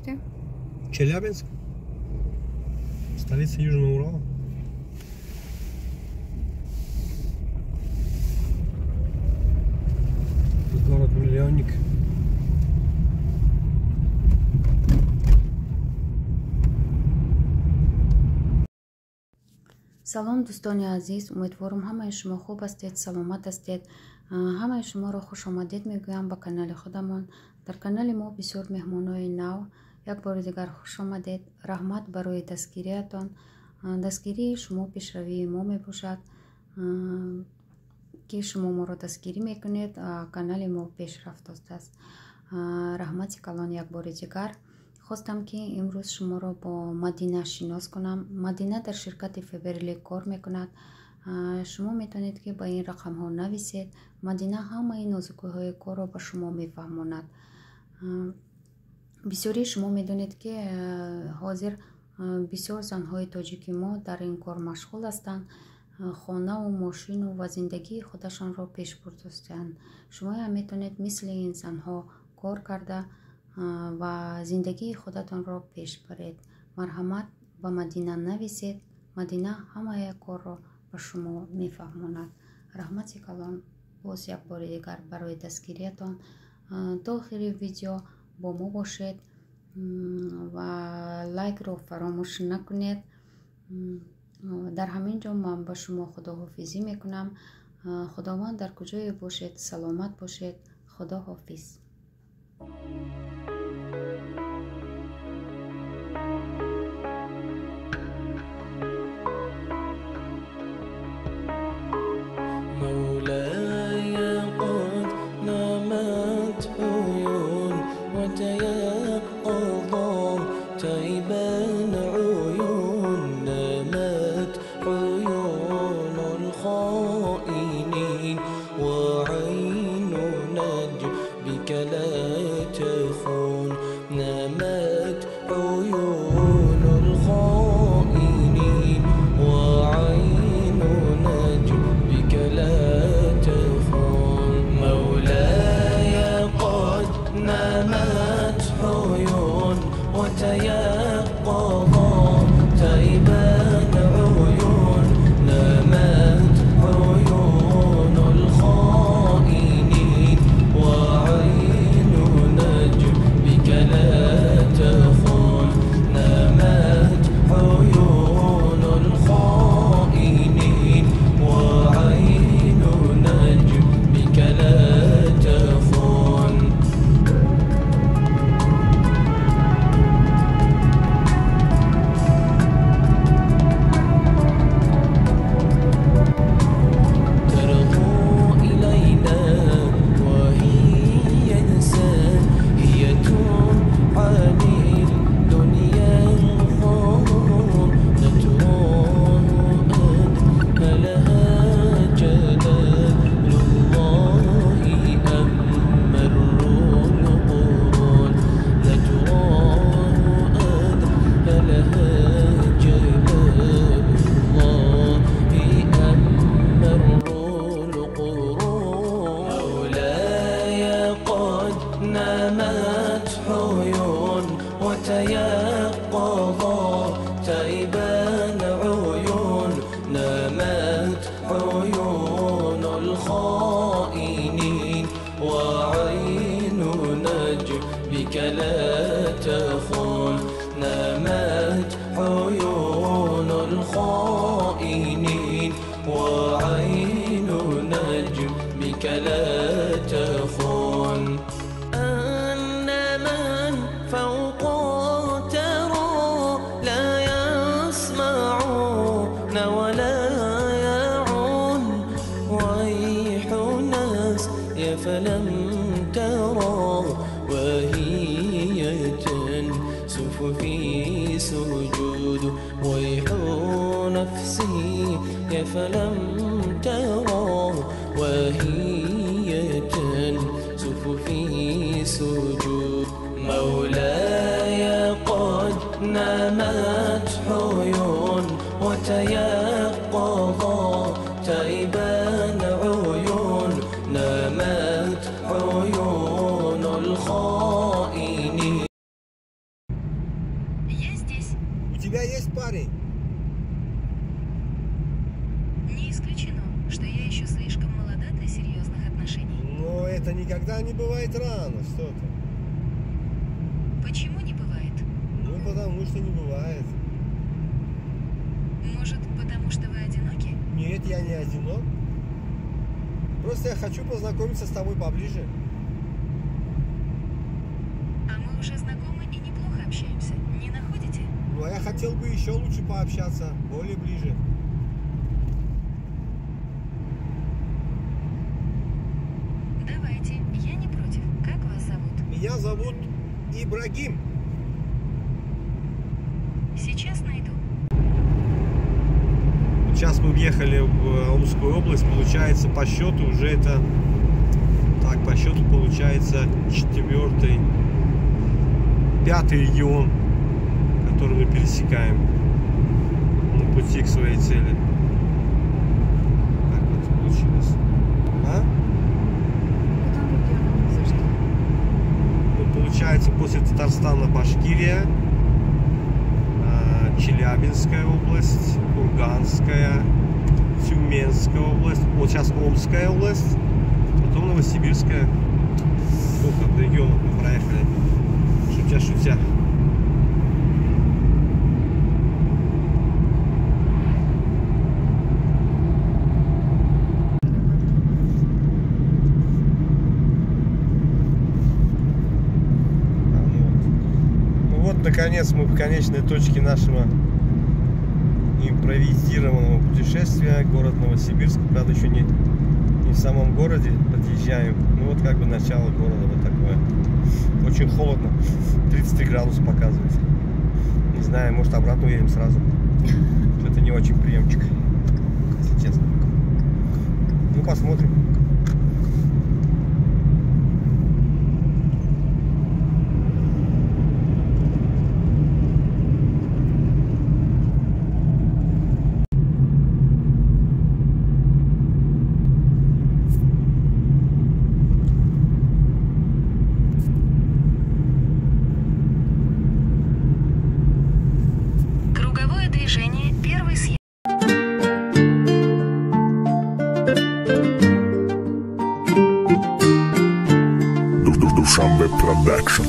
рафтостем? Челябинск, столица Южного Урала. Город-миллионник. Салом, дӯстони азиз, умедворам ҳамаи шумо хуб ҳастед, саломат ҳастед. Ҳамаи шуморо хушомадед мегӯям ба канали худамон. Дар канали мо бисёр меҳмонои нав. Як бори дигар хуш омадед. Раҳмат барои дастгириятон. Дастгирии шумо пешравии мо мебошад, ки шумо моро дастгирӣ мекунед, канали мо пешрафт аст. Раҳмати калон як бори дигар. Хостам, ки имрӯз шуморо бо Мадина шинос кунам. Мадина дар ширкати Фаберлик кор мекунад. Шумо метавонед, ки ба ин рақамҳо нависед. Мадина ҳамаи нозукиҳои корро ба шумо мефаҳмонад. Бисёрии шумо медонед, ки ҳозир бисёр занҳои тоҷики мо дар ин кор машғул ҳастанд, хонаву мошину ва зиндагии худашонро пеш бурдастанд. Шумоям метавонед мисли ин занҳо кор карда ва зиндагии худатонро пеш баред. Марҳамат, ба Мадина нависед. Мадина ҳамаи корро ба шумо мефаҳмонад. Раҳмати калон боз як бори дигар барои дастгириятон. То охири видео бо мо бошед ва лайкро фаромӯш накунед. Дар ҳамин ҷо ман ба шумо худоҳофизӣ мекунам. Худованд дар куҷое бошед, саломат бошед. Худоҳофиз. مولاي قد نامت عيون وتيقظت تيبان عيون، نامت عيون الخائنين وعين نجبك لا تخون، نامت عيون الخائنين وعين نجبك لا تخون. مولاي قد نامت عيون وتيقظت تيبان عيون، نامت عيون الخائنين وعين نجبك لا تخون، نامت عيون الخائنين وعين نجبك لا تخون. ترغو إلينا وهي إنسان، هي عن الدنيا الغرور، نتراه أن لها جلال الله أمر القرون، نتراه أن لها جلال الله أمر القرون. مولاي قد نامت عيون وتيقظت تيبان عيون، نامت عيون الخائنين وعين نجبك لا تخون، نامت عيون الخائنين وعين نجبك لا تخون. أن من فوق ترى لا يسمعون ولا يعون، ويح ناس فلم ترى وهي تنسف في سجود، ويح نفسي فلم ترى وهي تنسف في سجود. مولاي قد نامت عيون وتيقظت تيبان عيون، نامت عيون الخائنين. Это никогда не бывает рано, что ты. Почему не бывает? Ну, потому что не бывает. Может, потому что вы одиноки? Нет, я не одинок. Просто я хочу познакомиться с тобой поближе. А мы уже знакомы и неплохо общаемся. Не находите? Ну, а я хотел бы еще лучше пообщаться, более ближе. Давайте, я не против. Как вас зовут? Меня зовут Ибрагим. Сейчас найду. Сейчас мы въехали в Омскую область, получается по счету уже это, так, по счету получается 4-й, 5-й регион, который мы пересекаем на пути к своей цели. Так вот получилось. А? Ну, получается, после Татарстана Башкирия, Челябинская область, Курганская, Тюменская область, вот сейчас Омская область, потом Новосибирская. Сколько регионов мы проехали, шутя-шутя. Наконец мы в конечной точке нашего импровизированного путешествия, город Новосибирск. Правда, еще не в самом городе подъезжаем. Ну вот как бы начало города вот такое. Очень холодно, 33 градуса показывает. Не знаю, может, обратно уедем сразу. Что-то не очень приемчик, если честно. Ну, посмотрим. Движение, первый съезд. Душанбе Production.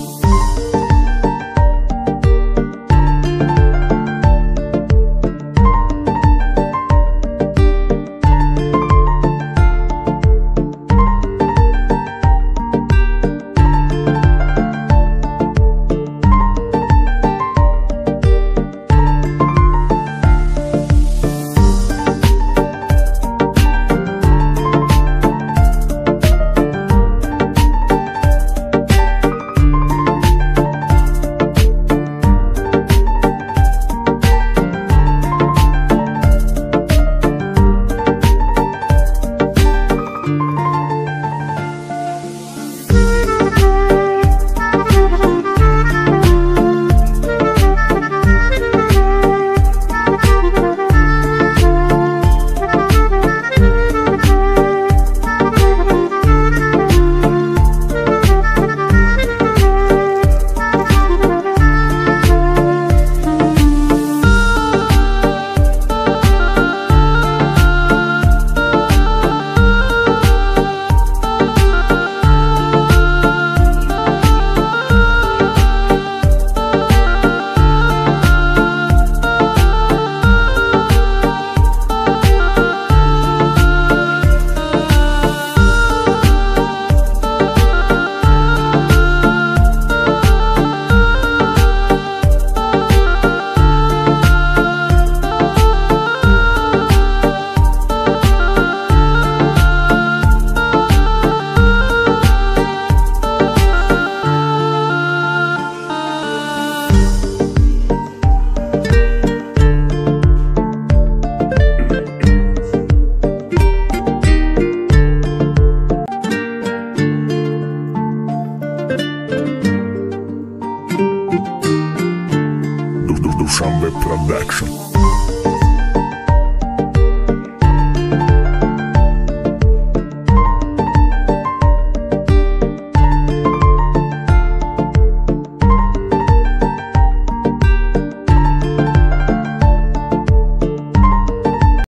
Dushanbe Production.